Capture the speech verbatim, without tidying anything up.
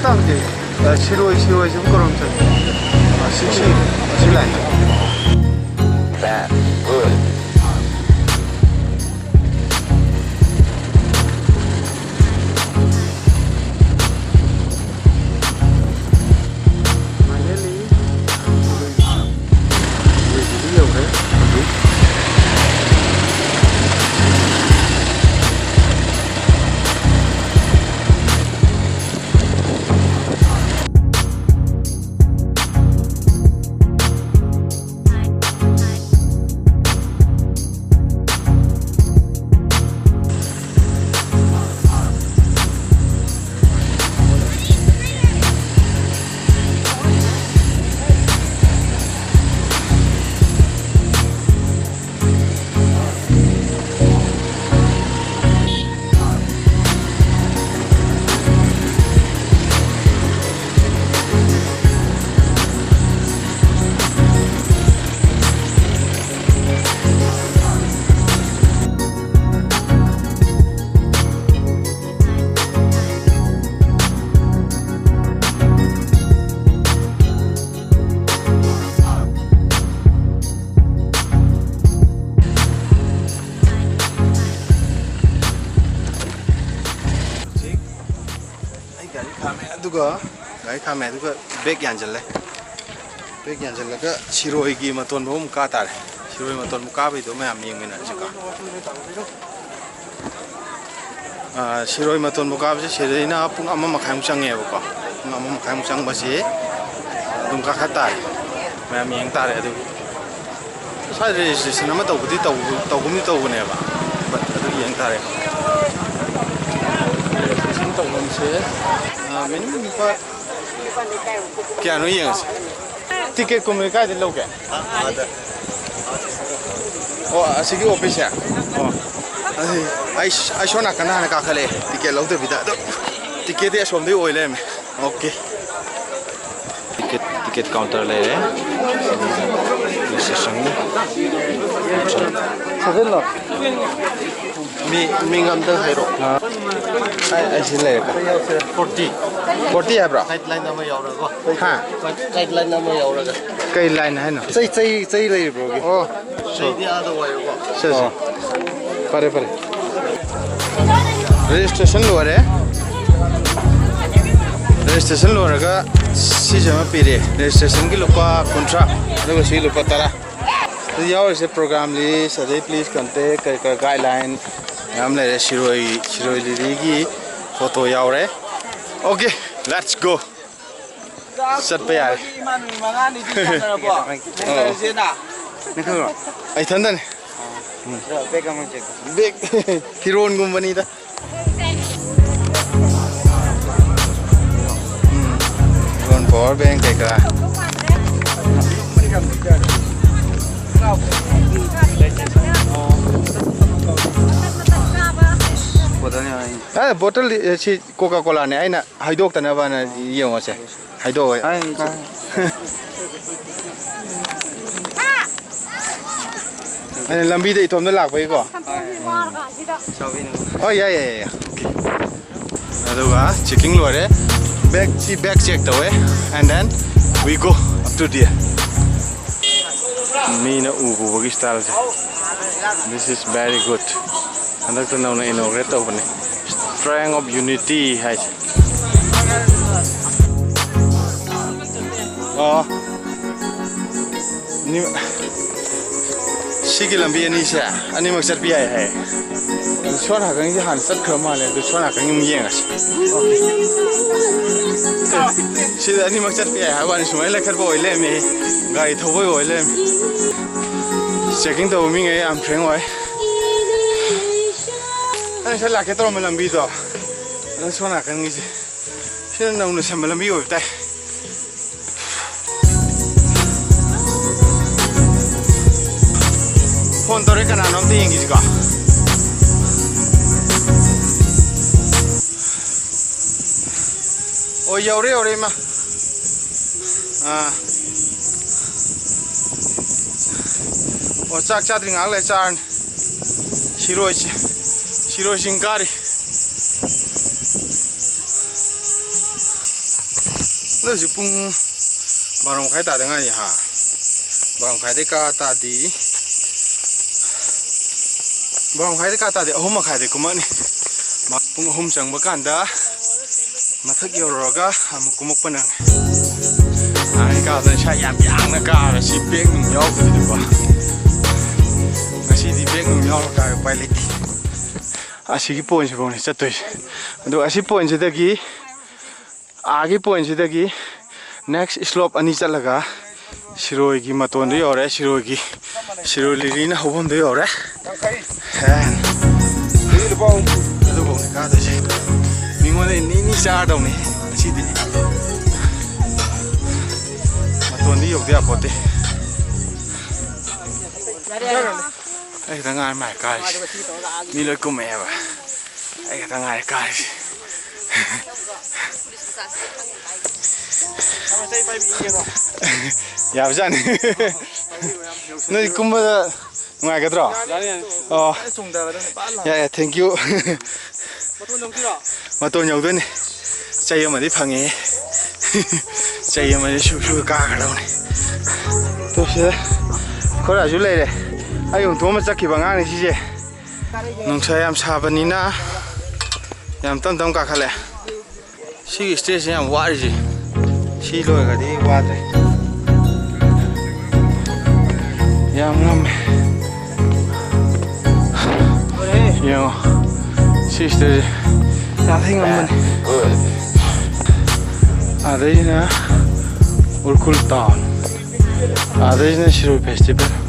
ꯇꯥꯡꯗꯦ꯫ ꯑ, ꯁꯤꯔꯣꯏ, ꯁꯤꯔꯣꯏꯁꯤꯕꯨ ꯀꯔꯣꯝ ꯆꯠꯂꯤ? ꯑ, ꯁꯤ, ꯁꯤ, ꯑꯁꯤ ꯂꯥꯏꯟ꯫ Finally, ꯌꯧꯔꯦ ꯍꯧꯖꯤꯛ꯫ ꯍꯧꯖꯤꯛ ꯑꯩ ꯒꯥꯔꯤ ꯈꯥꯝꯃꯦ, ꯑꯗꯨꯒ ꯒꯥꯔꯤ ꯈꯥꯝꯃꯦ, ꯑꯗꯨꯒ ꯕ꯭ꯔꯦꯛ ꯌꯥꯟꯁꯤꯜꯂꯦ꯫ ꯕ꯭ꯔꯦꯛ ꯌꯥꯟꯁꯤꯜꯂꯒ ꯁꯤꯔꯣꯏꯒꯤ ꯃꯇꯣꯟꯐꯥꯎ ꯑꯃꯨꯛ ꯀꯥ ꯇꯥꯔꯦ꯫ ꯁꯤꯔꯣꯏ ꯃꯇꯣꯟꯕꯨ ꯀꯥꯕꯩꯗꯣ ꯃꯌꯥꯝ ꯌꯦꯡꯃꯤꯟꯅꯔꯁꯤꯀꯣ꯫ ꯑꯥ, ꯁꯤꯔꯣꯏ ꯃꯇꯣꯟꯕꯨ ꯀꯥꯕꯁꯦ ꯁꯤꯗꯩꯅ ꯄꯨꯡ ꯑꯃ ꯃꯈꯥꯏꯃꯨꯛ ꯆꯪꯉꯦꯕꯀꯣ꯫ ꯄꯨꯡ ꯑꯃ ꯃꯈꯥꯏꯃꯨꯛ ꯆꯪꯕꯁꯤ ꯑꯗꯨꯝ ꯀꯥꯈꯠ ꯇꯥꯔꯦ꯫ ꯃꯌꯥꯝ ꯌꯦꯡ ꯇꯥꯔꯦ ꯑꯗꯨ꯫ ꯁ꯭ꯋꯥꯏꯗ ꯔꯦꯖꯤꯁꯇ꯭ꯔꯦꯁꯟ ꯑꯃ ꯇꯧꯕꯗꯤ ꯇꯧ-, ꯇꯧꯒꯨꯝꯗꯤ ꯇꯧꯕꯅꯦꯕ꯫ But ꯑꯗꯨ ꯌꯦꯡ ꯇꯥꯔꯦ꯫ ꯔꯦꯖꯤꯁꯇ꯭ꯔꯦꯁꯟ ꯇꯧꯐꯝꯁꯦ, ꯑꯥ, ꯃꯤꯅꯤꯃꯝ ꯂꯨꯄꯥ ꯀꯌꯥꯅꯣ ꯌꯦꯡꯉꯁꯤ꯫ ꯇꯤꯀꯦꯠꯀꯨꯝꯕꯗꯤ ꯀꯥꯏꯗ ꯂꯧꯒꯦ? ꯑꯣ, ꯑꯁꯤꯒꯤ ꯑꯣꯐꯤꯁꯁꯦ? ꯑꯣ꯫ ꯑꯩ, ꯑꯩ, ꯑꯩ ꯁꯣꯝ ꯅꯥꯀꯟꯗ ꯍꯥꯟꯅ ꯀꯥꯈꯠꯂꯛꯑꯦ, ꯇꯤꯀꯦꯠ ꯂꯧꯗꯕꯤꯗ꯫ ꯑꯗꯣ ꯇꯤꯀꯦꯠꯇꯤ ꯑꯁꯣꯝꯗꯩ ꯑꯣꯏ ꯂꯩꯔꯝꯃꯦ꯫ ꯑꯣꯀꯦ꯫ ꯇꯤꯀꯦꯠ, ꯇꯤꯀꯦꯠ ꯀꯥꯎꯟꯇꯔ ꯂꯩꯔꯦ꯫ ꯔꯦꯖꯤꯁꯇ꯭ꯔꯦꯁꯟꯒꯤ꯫ ꯁꯚꯦꯟꯂꯣ? ꯃꯤ, ꯃꯤꯡ ꯑꯝꯇꯪ ꯍꯥꯏꯔꯣ꯫ ꯑꯥ꯫ ꯑꯩ, ꯑꯩ ꯁꯤ ꯂꯩꯔꯦ꯫ ꯐꯣꯔꯇꯤ꯫ ꯐꯣꯔꯇꯤ ꯍꯥꯏꯕ꯭ꯔꯣ? ꯒꯥꯏꯗꯂꯥꯏꯟ ꯑꯃ ꯌꯥꯎꯔꯒꯀꯣ꯫ ꯍꯥ? ꯒꯥꯏꯗꯂꯥꯏꯟ ꯑꯃ ꯌꯥꯎꯔꯒ꯫ ꯀꯩ ꯂꯥꯏꯟ ꯍꯥꯏꯅꯣ? ꯆꯩ, ꯆꯩ, ꯆꯩ ꯂꯩꯔꯤꯕ꯭ꯔꯣꯒꯤ? ꯑꯣ꯫ ꯆꯩꯗꯤ ꯑꯥꯗ ꯑꯣꯏꯔꯦꯀꯣ꯫ ꯁꯦ, ꯁꯦ꯫ ꯑꯣ꯫ ꯐꯔꯦ, ꯐꯔꯦ꯫ ꯔꯦꯖꯤꯁꯇ꯭ꯔꯦꯁꯟ ꯂꯣꯏꯔꯦ꯫ ꯔꯦꯖꯤꯁꯇ꯭ꯔꯦꯁꯟ ꯂꯣꯏꯔꯒ ꯁꯤꯁꯦ ꯑꯃ ꯄꯤꯔꯦ꯫ ꯔꯦꯖꯤꯁꯇ꯭ꯔꯦꯁꯟꯒꯤ ꯂꯨꯄꯥ ꯀꯨꯟꯊ꯭ꯔꯥ, ꯑꯗꯨꯒ ꯁꯤ ꯂꯨꯄꯥ ꯇꯔꯥ꯫ ꯁꯤꯗ ꯌꯥꯎꯔꯤꯁꯦ program list, ꯑꯗꯩ please contact, ꯀꯔꯤ ꯀꯔꯤ guideline ꯃꯌꯥꯝ ꯂꯩꯔꯦ꯫ ꯁꯤꯔꯣꯏ, ꯁꯤꯔꯣꯏ ꯂꯤꯂꯤꯒꯤ ꯐꯣꯇꯣ ꯌꯥꯎꯔꯦ꯫ Okay, let's go꯫ ꯆꯠꯄ ꯌꯥꯔꯦ꯫ ꯏꯃꯥꯟꯅꯕꯤ ꯃꯉꯥꯅꯤꯗꯤ ꯆꯠꯅꯔꯕꯣ? ꯑꯣ꯫ ꯑꯩ ꯏꯊꯟꯗꯅꯦ꯫ ꯕꯦꯛ ꯑꯃ ꯆꯦꯛ ꯇꯧ꯫ ꯕꯦꯛ꯫ ꯐꯤꯔꯣꯟꯒꯨꯝꯕꯅꯤꯗ꯫ ꯎꯝ꯫ ꯐꯤꯔꯣꯟ, power bank ꯀꯩꯀꯥ꯫ ꯑꯦ, bottle ꯁꯤ Coca Colaꯅꯦ, ꯑꯩꯅ ꯍꯥꯏꯗꯣꯛꯇꯅꯕꯅ ꯌꯦꯡꯉꯣꯁꯦ꯫ ꯍꯥꯏꯗꯣꯛꯑꯣ꯫ ꯑꯩꯅ ꯂꯝꯕꯤꯗ ꯏꯇꯣꯝꯗ ꯂꯥꯛꯄꯒꯤꯀꯣ꯫ ꯍꯣꯏ, ꯌꯥꯏ, ꯌꯥꯏ, ꯌꯥꯏ꯫ Okay꯫ ꯑꯗꯨꯒ checking ꯂꯣꯏꯔꯦ꯫ Bag ꯁꯤ bag check ꯇꯧꯋꯦ꯫ And then we go up to there꯫ ꯃꯤꯅ ꯎ ꯄꯨꯕꯒꯤ styleꯁꯦ꯫ This is very good꯫ ꯍꯟꯗꯛꯇ ꯅꯧꯅ inaugurate ꯇꯧꯕꯅꯦ꯫ Strength of unity ꯍꯥꯏꯁꯦ꯫ ꯑꯣ꯫ ꯅꯤ-, ꯁꯤꯒꯤ ꯂꯝꯕꯤ ꯑꯅꯤꯁꯦ ꯑꯅꯤꯃꯛ ꯆꯠꯄ ꯌꯥꯏ ꯍꯥꯏ꯫ ꯑꯗꯨ ꯁꯣꯝ ꯅꯥꯀꯟꯒꯤꯁꯦ ꯍꯥꯟꯅ ꯆꯠꯈ꯭ꯔ ꯃꯥꯜꯂꯦ꯫ ꯑꯗꯨ ꯁꯣꯝ ꯅꯥꯀꯟꯒꯤ ꯑꯃꯨꯛ ꯌꯦꯡꯉꯁꯤ꯫ ꯁꯤꯗ ꯑꯅꯤꯃꯛ ꯆꯠꯄ ꯌꯥꯏ ꯍꯥꯏꯕ ꯋꯥꯅꯤ, ꯁꯨꯃꯥꯏꯅ ꯂꯩꯈꯠꯄ ꯑꯣꯏ ꯂꯩꯔꯝꯃꯦ꯫ ꯒꯥꯔꯤ ꯊꯧꯕꯩ ꯑꯣꯏ ꯂꯩꯔꯝꯃꯦ꯫ Checking ꯇꯧꯕ ꯃꯤꯉꯩ ꯌꯥꯝ frank ꯑꯣꯏ꯫ ꯑꯩ ꯉꯁꯥꯏ ꯂꯥꯛꯀꯦ ꯇꯧꯔꯝꯕ ꯂꯝꯕꯤꯗꯣ, ꯑꯗꯨꯝ ꯁꯣꯝ ꯅꯥꯀꯟꯒꯤꯁꯦ꯫ ꯁꯤꯅ ꯅꯧꯅ ꯁꯦꯝꯕ ꯂꯝꯕꯤ ꯑꯣꯏꯕ ꯇꯥꯏ꯫ Phone ꯇꯧꯔꯦ, ꯀꯅꯥꯅꯣ ꯑꯝꯇ ꯌꯦꯡꯈꯤꯁꯤꯀꯣ꯫ ꯑꯣ, ꯌꯧꯔꯦ, ꯌꯧꯔꯦ, ꯏꯃꯥ꯫ ꯑꯥ꯫ ꯑꯣ, ꯆꯥꯛ ꯆꯥꯗ꯭ꯔꯤ, ꯉꯥꯏꯍꯥꯛ ꯂꯩꯔ ꯆꯥꯔꯅꯤ꯫ ꯁꯤꯔꯣꯏꯁꯦ, ꯁꯤꯔꯣꯏ ꯆꯤꯡ ꯀꯥꯔꯤ꯫ ꯍꯧꯖꯤꯛ ꯄꯨꯡ ꯕꯥꯔꯣ ꯃꯈꯥꯏ ꯇꯥꯗ ꯉꯥꯏꯔꯤ ꯍꯥ꯫ ꯕꯥꯔꯣ ꯃꯈꯥꯏꯗꯩ ꯀꯥ ꯇꯥꯗꯤ꯫ ꯕꯥꯔꯣ ꯃꯈꯥꯏꯗꯩ ꯀꯥ ꯇꯥꯗꯤ ꯑꯍꯨꯝ ꯃꯈꯥꯏꯗꯩ ꯀꯨꯝꯃꯛꯅꯤ꯫ ꯃꯥ ꯄꯨꯡ ꯑꯍꯨꯝ ꯆꯪꯕ ꯀꯥꯟꯗ ꯃꯊꯛ ꯌꯧꯔꯨꯔꯒ ꯑꯃꯨꯛ ꯀꯨꯝꯃꯛꯄ ꯅꯪꯉꯦ꯫ ꯑꯩ ꯀꯥꯗ ꯏꯁꯥ ꯌꯥꯝ ꯌꯥꯡꯅ ꯀꯥꯔꯦ꯫ ꯁꯤ ꯕꯦꯒ ꯅꯨꯡ ꯌꯥꯎꯗꯕꯤꯗꯀꯣ꯫ ꯉꯁꯤꯗꯤ ꯕꯦꯒ ꯅꯨꯡ ꯌꯥꯎꯔ ꯀꯥꯔꯦ, ꯎꯄꯥꯏ ꯂꯩꯇꯦ꯫ ꯑꯁꯤꯒꯤ ꯄꯣꯏꯟꯠꯁꯤꯐꯥꯎꯅꯦ ꯆꯠꯇꯣꯏꯁꯦ꯫ ꯑꯗꯣ ꯑꯁꯤ ꯄꯣꯏꯟꯠꯁꯤꯗꯒꯤ ꯑꯥꯒꯤ ꯄꯣꯏꯟꯠꯁꯤꯗꯒꯤ ꯅꯦꯛꯁ ꯁ꯭ꯂꯣꯞ ꯑꯅꯤ ꯆꯠꯂꯒ ꯁꯤꯔꯣꯏꯒꯤ ꯃꯇꯣꯟꯗ ꯌꯧꯔꯦ꯫ ꯁꯤꯔꯣꯏꯒꯤ, ꯁꯤꯔꯣꯏ ꯂꯤꯂꯤꯅ ꯍꯧꯐꯝꯗ ꯌꯧꯔꯦ꯫ ꯑꯦ꯫ ꯑꯗꯨꯐꯥꯎꯅꯦ ꯀꯥꯗꯣꯏꯁꯦ꯫ ꯃꯤꯉꯣꯟꯗ ꯅꯤꯅꯤ ꯆꯥꯔꯗꯧꯅꯤ ꯉꯁꯤꯗꯤ꯫ ꯃꯇꯣꯟꯗꯤ ꯌꯧꯗ ꯌꯥꯄꯣꯠꯇꯦ꯫ ꯑꯩ ꯈꯛꯇ ꯉꯥꯏꯔꯦ ꯃꯥꯏ ꯀꯥꯔꯤꯁꯦ꯫ ꯃꯤ ꯂꯣꯏ ꯀꯨꯝꯃꯛꯑꯦꯕ꯫ ꯑꯩ ꯈꯛꯇ ꯉꯥꯏꯔꯦ ꯀꯥꯔꯤꯁꯦ꯫ ꯌꯥꯕꯖꯥꯠꯅꯤ꯫ ꯅꯣꯏ ꯀꯨꯝꯕꯗ ꯅꯨꯡꯉꯥꯏꯒꯗ꯭ꯔꯣ? ꯑꯣ꯫ ꯌꯥꯏ, ꯌꯥꯏ, thank you꯫ ꯃꯇꯣꯟ ꯌꯧꯗꯣꯏꯅꯤ꯫ ꯆꯩ ꯑꯃꯗꯤ ꯐꯪꯉꯦ꯫ ꯆꯩ ꯑꯃꯗꯤ ꯁꯨ ꯁꯨ ꯀꯥꯈ꯭ꯔꯗꯧꯅꯤ꯫ ꯇꯨ ꯁꯤꯗ ꯑꯩꯈꯣꯏ ꯔꯥꯖꯨ ꯂꯩꯔꯦ꯫ ꯑꯩ ꯍꯨꯟꯇꯣꯛꯑꯝꯃ ꯆꯠꯈꯤꯕ ꯑꯉꯥꯡꯅꯤ ꯁꯤꯁꯦ꯫ ꯅꯨꯡꯁꯥ ꯌꯥꯝ ꯁꯥꯕꯅꯤꯅ ꯌꯥꯝ ꯇꯞ ꯇꯞ ꯀꯥꯈꯠꯂꯦ꯫ ꯁꯤꯒꯤ ꯁ꯭ꯇꯦꯖꯁꯦ ꯌꯥꯝ ꯋꯥꯔꯤꯁꯦ꯫ ꯁꯤ ꯂꯣꯏꯔꯒꯗꯤ ꯋꯥꯗ꯭ꯔꯦ꯫ ꯌꯥꯝ ꯉꯝꯃꯦ꯫ ꯌꯦꯡꯉꯣ꯫ ꯁꯤ ꯁ꯭ꯇꯦꯖꯁꯦ꯫ ꯌꯥꯝ ꯊꯤ ꯉꯝꯕꯅꯤ꯫ ꯑꯗꯩꯁꯤꯅ ꯎꯔꯈꯨꯜ ꯇꯥꯎꯟ꯫ ꯑꯗꯩꯁꯤꯅ ꯁꯤꯔꯣꯏ ꯐꯦꯁꯇꯤꯚꯦꯜ꯫